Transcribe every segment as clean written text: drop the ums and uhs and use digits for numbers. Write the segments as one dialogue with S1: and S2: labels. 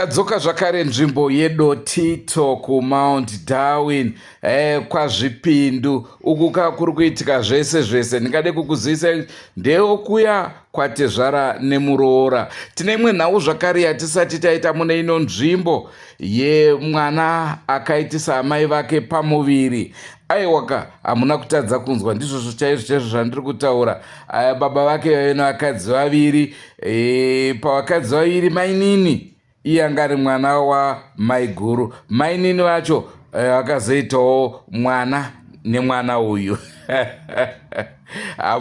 S1: Tadzoka zvakare nzvimbo yeDotito kuMount Darwin eh, kwaZvipindu uku ka kuri kuitika zvese zvese. Ndingade kukuzivisai ndeokuya kwatezvara nemuroora. Tine imwe nhau zvakare yatisati taita mune ino nzvimbo yemwana akaitisa amai vake pamuviri. Aiwaka, hamuna kutadza kunzwa, ndizvozvo chaizvo chaizvo zvandiri kutaura. Baba vake vaive nevakadzi vaviri e, pavakadzi vaviri mainini iye anga ari mwana wamaiguru mainini vacho eh, vakazoitawo e, mwana nemwana uyu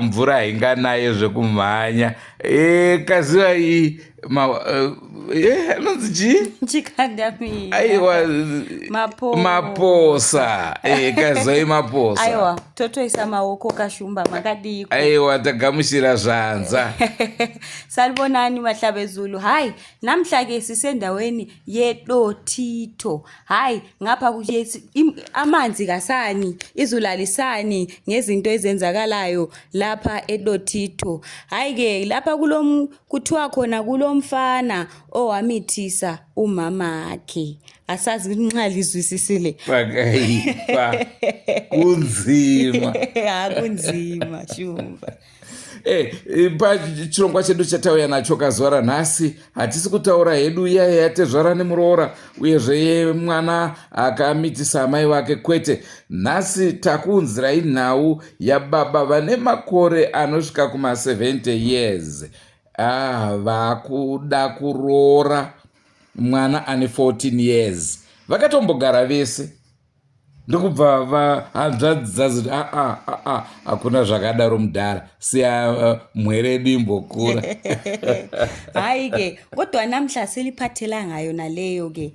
S1: mvura hainganaye zvekumhanya e, kaziva iyi eh, anonzi chii
S2: chikandamira
S1: aiwa maposa eh, kazoi maposa
S2: aiwa totoisa maoko kashumba makadii
S1: aiwa tagamuchira zvanza
S2: salibonani mahlabezulu hayi namhla ke sisendaweni yedotito hayi ngapha amanzi kasani izulu alisani ngezinto ezenzakalayo lapha edotito hayi ke lapha kulom Kuthiwa khona kulomfana owamithisa umamakhe. Asazi nxa lizwisisile.
S1: Pakaipa. Kunzima.
S2: Ha kunzima shumba.
S1: Eh, eh, pachirongwa chedu chatauya nacho kazuva ranhasi hatisi kutaura hedu iya yatezvara nemuroora uyezve yemwana akamitisa amai vake kwete nhasi takuunzirai nhau yababa vane makore anosvika kuma 70 years ah, vakuda kuroora mwana ane 14 years vakatombogara vese ndokubva vahanzvadzi dzazoti aa ah, aa ah, ah, hakuna zvakadaro mudhara siya uh, mhwere yedu imbokura
S2: hayi ke kodwa namhla siliphathela yona leyo ke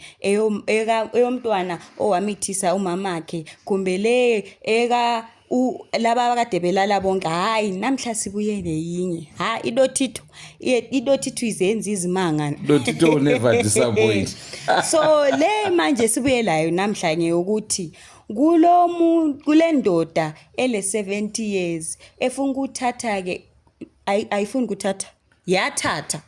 S2: eyomntwana owamithisa umamakhe kumbe le eka laba abakade belala bonke hhayi namhla sibuye neyinye ha idothitho idothitho izenza izimanga
S1: dothitho will never disappoint
S2: so le manje sibuye layo namhla ngeyokuthi kulo kule ndoda ele 70 years efuna ukuthatha-ke ayifuni ukuthatha yathatha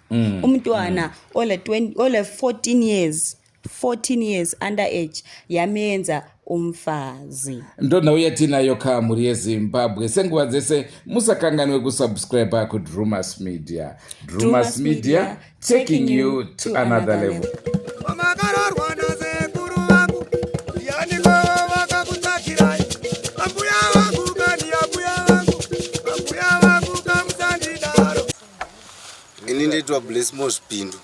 S2: umntwana ole 20 ole 14 years 14 years under age yamenza umfazi
S1: Ndonhau yatinayo ka mhuri yeZimbabwe senguva dzese musakanganwe kusubscribe kuDrumas Media. Drumas Media taking you to another level. Makararwa nasekuru vangu ndiani vakakutsvakirai ambuya vangu kani
S3: ambuya vangu ambuya vangu kamusandidaro Ini ndoitwa Blessmore Zvipindu.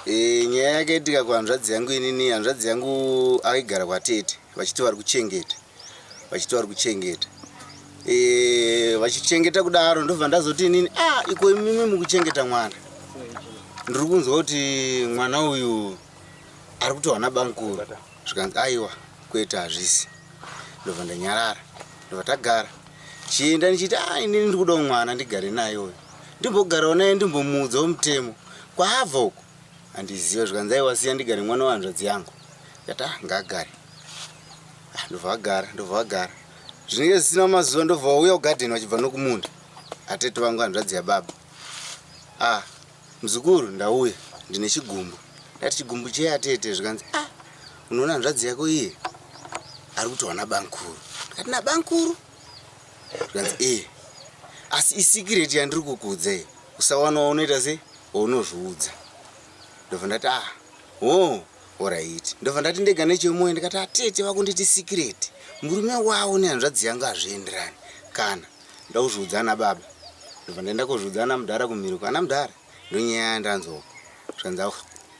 S3: E, nyaya yakaitika kuhanzvadzi yangu inini, hanzvadzi yangu aigara kwatete vachiti vari kuchengeta, vachiti vari kuchengeta. E, vachichengeta kudaro ndobva ndazoti inini ah, iko imimi mukuchengeta mwana, ndiri kunzwa kuti mwana uyu ari kutohwa nabamukuru. Zvikanzi aiwa kwete hazvisi. Ndobva ndanyarara, ndobva tagara chienda ndichiti ah, inini ndiri kudawo mwana ndigare naye uyu ndimbogarawo naye ndimbomuudzawo mutemo kwaabva uko handiziva zvikanzi aiwa siya ndigare mwana wehanzvadzi yangu ndikati ah ngaagare ah, ndobva agara ndobva agara zvinenge zvisina mazuva ndobva wauya kugadheni vachibva nokumunda atete vangu hanzvadzi yababa ah muzukuru ndauya ndine chigumbu ndati chigumbu chei atete zvikanzi ah unoona hanzvadzi yako iye ari kutohwa nabankuru ndikati nabankuru zvikanzi ee asi isikireti yandiri kukuudza iyi usawana waunoita sei waunozviudza ndobva ndati ah ho oraiti ndobva ndati ndega nechemoyo ndikati atete vakunditi sikireti murume wavo nehanzvadzi yangu hazvienderani kana ndakuzviudza ana baba ndobva ndaenda kozviudza ana mudhara kumhiri ana mudhara ndonyaya yandanzwa uko zvikanzi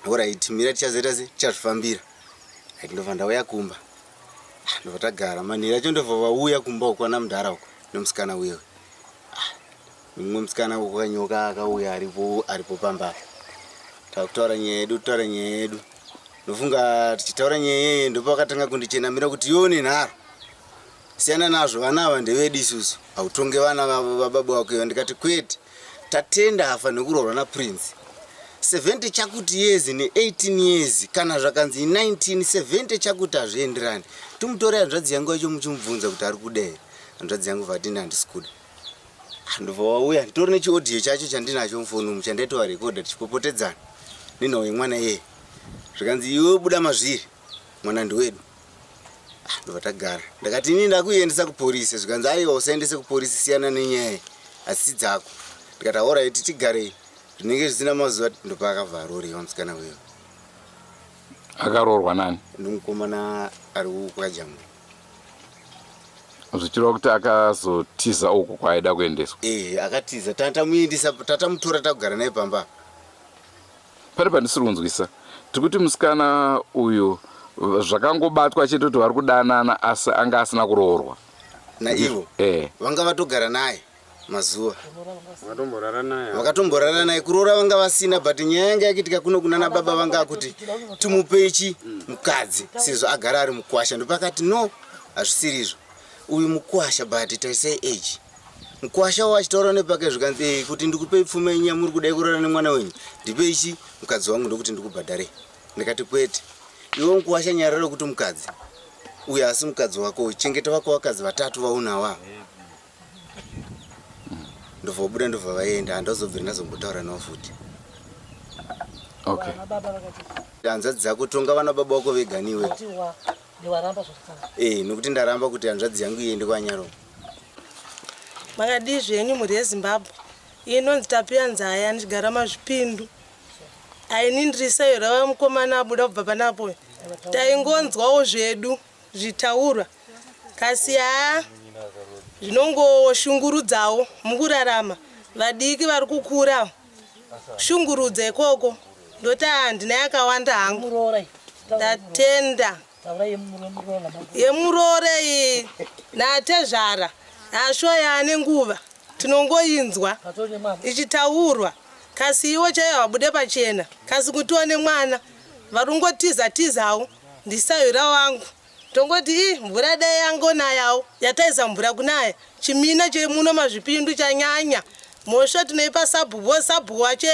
S3: oraiti mira tichazoita sei tichazvifambira aiti ndobva ndauya kumba Ah, ndobva tagara manheru acho ndobva vauya kumba uko ana mudhara uko nemusikana uye uyu ah, mumwe musikana uko kanyoka akauya aripo aripo pamba apa takutaura nyaya yedu kutaura nyaya yedu ndofunga tichitaura nyaya yeye ndopakatanga kundichenamira kuti iwe une nharo siyana nazvo vana ava ndevedu isusu hautonge vana vababa vako iva ndikati kwete Tatenda haafanirwi kuroorwa naPrince. 70 chakuti years ne 18 years kana zvakanzi 1970 chakuti hazvienderani. Timutore hanzvadzi yangu yacho muchimubvunza kuti ari kuda here. Hanzvadzi yangu vati ini handisi kuda. Ah, ndobva wauya nditori nechiaudio chacho chandinacho mufoni umu chandaitovarekodha tichipopotedzana nenhau yemwana iyeye. Zvikanzi iwe buda mazviri mwana ndiwedu. Ah, ndobva tagara. Ndakati ini ndakuendesa kupolisi. Zvikanzi aiwa usaendese kupolisi siyana nenyaya asi dzako. Ndikati alright tigarei. Zvinenge zvisina mazuva ndopaakabva arorewa musikana uyo.
S1: Akaroorwa nani?
S3: Ndimukomana ari kwajambo.
S1: Zvichireva kuti akazotiza uku kwaaida kuendeswa.
S3: Eh, akatiza. Tatamuendesa tatamutora takugara naye pamba.
S1: Pane pandisiri kunzwisa. Tiri kuti musikana uyu zvakangobatwa chete kuti vari kudanana asi anga asina kuroorwa.
S3: Naivo.
S1: Eh.
S3: Vanga vatogara naye mazuva.
S4: Vakatomborara naye.
S3: Vakatomborara naye kuroora vanga vasina but nyaya yanga yakitika kuno kunana baba vanga kuti timupe chi mukadzi sezvo agara ari mukwasha ndopakati no hazvisiri izvo uyu mukwasha but tarisai age mukwasha wachitaura nepake zvikanzi eh, kuti ndikupei pfuma yenyu yamuri kudai kurara nemwana wenyu ndipei chi mukadzi wangu ndokuti ndikubhadharei ndikati kwete iwe mukwasha nyarara kuti mukadzi uyu asi mukadzi wako chengeta wako vakadzi vatatu vaunawo ava ndobva vabuda ndobva vaenda handazobviri ndazombotaura navo futi.
S1: Okay.
S3: Hanzvadzi dzako tonga vana baba vako vega niwe. Eh, nokuti ndaramba kuti hanzvadzi yangu iende kwaNyaroma.
S5: Makadii zvenyu mhuri yeZimbabwe. Inonzi Tapiwa Nzaya ndichigara Mazvipindu. Aini ndiri sairava mukomana abuda kubva panapo. Taingonzwawo zvedu zvitaurwa kasi haa zvinongoshungurudzawo mukurarama vadiki vari kukura shungurudza ikoko ndoti handina yakawanda hangu ndatenda yemuroora iyi natezvara hasho yaane nguva tinongoinzwa ichitaurwa kasi iwo chaiyo habude pachena kasi kutiwa nemwana varungotiza tizawo ndisahwira wangu tongoti ii mvura dai yangonayawo yataisa mvura kunaya chimina chemuno mazvipindu chanyanya mhosva tinoipa sabhuku sabhuku wacho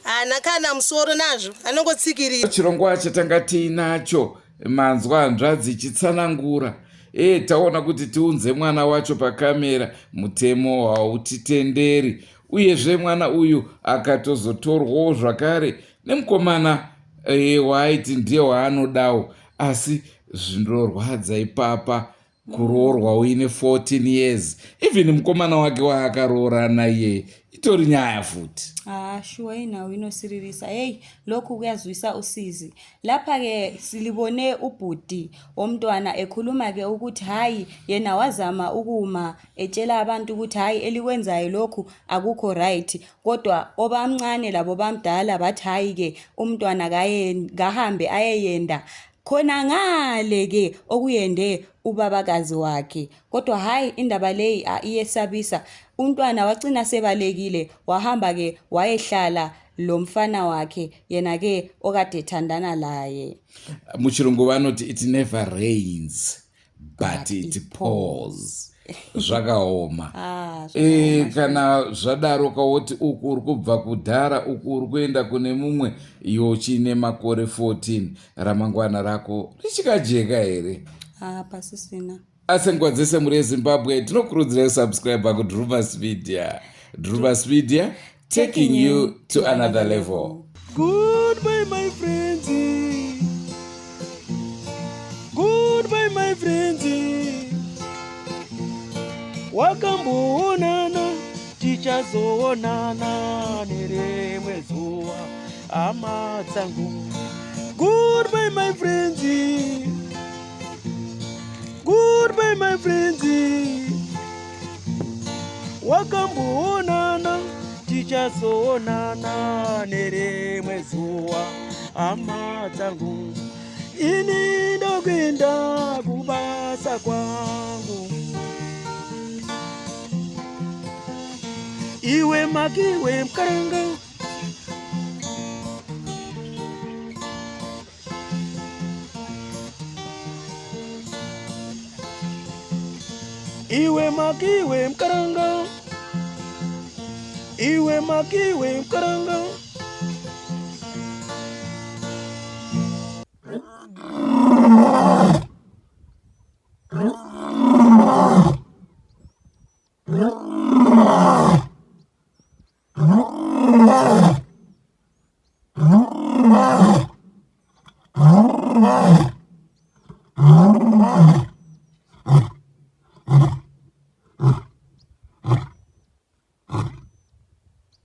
S5: haana kana musoro nazvo anongotsikirira
S1: Chirongwa chatanga tiinacho manzwa hanzvadzi ichitsanangura e taona kuti tiunze mwana wacho pakamera mutemo hautitenderi uyezve mwana uyu akatozotorwawo zvakare nemukomana e, waaiti ndiye waanodawo asi zvinorwadza ipapa kuroorwa uine 14 years even mukomana wake waakaroorana iye itori nyaya futi.
S2: Ah, shuwa indawo inosiririsa. Hey, lokhu kuyazwisa usizi. Lapha-ke silibone ubhuti womntwana ekhuluma-ke ukuthi hhayi yena wazama ukuma etshela abantu ukuthi hhayi elikwenzayo lokhu akukho right kodwa obamncane labo bamdala bathi hhayi-ke umntwana kahambe ayeyenda khona ngale ke okuyende ubabakazi wakhe kodwa hhayi indaba leyi iyesabisa umntwana wacina sebalekile wahamba ke wayehlala lo mfana wakhe yena ke okade ethandana laye.
S1: Muchirungu vanoti it never rains but it pours. Zvakaoma.
S2: Ah,
S1: e, kana zvadaro kawoti uku uri kubva kudhara uku uri kuenda kune mumwe iwe uchiine makore 14 ramangwana rako richikajeka here?
S2: Ah, pasisina.
S1: Asi nguva dzese mhuri yeZimbabwe tinokurudzira kusubscribe kuDrumas Media. Drumas Media taking you to another level.
S6: Goodbye my friends. Goodbye my friends. Wakamboonana tichazoonana nerimwe zuva hama dzangu. Goodbye my friends. Goodbye my friends. Wakamboonana tichazoonana nerimwe zuva hama dzangu. Ini ndokuenda kubasa kwangu. Iwe makiwe mkaranga. Iwe makiwe mkaranga. Iwe makiwe mkaranga.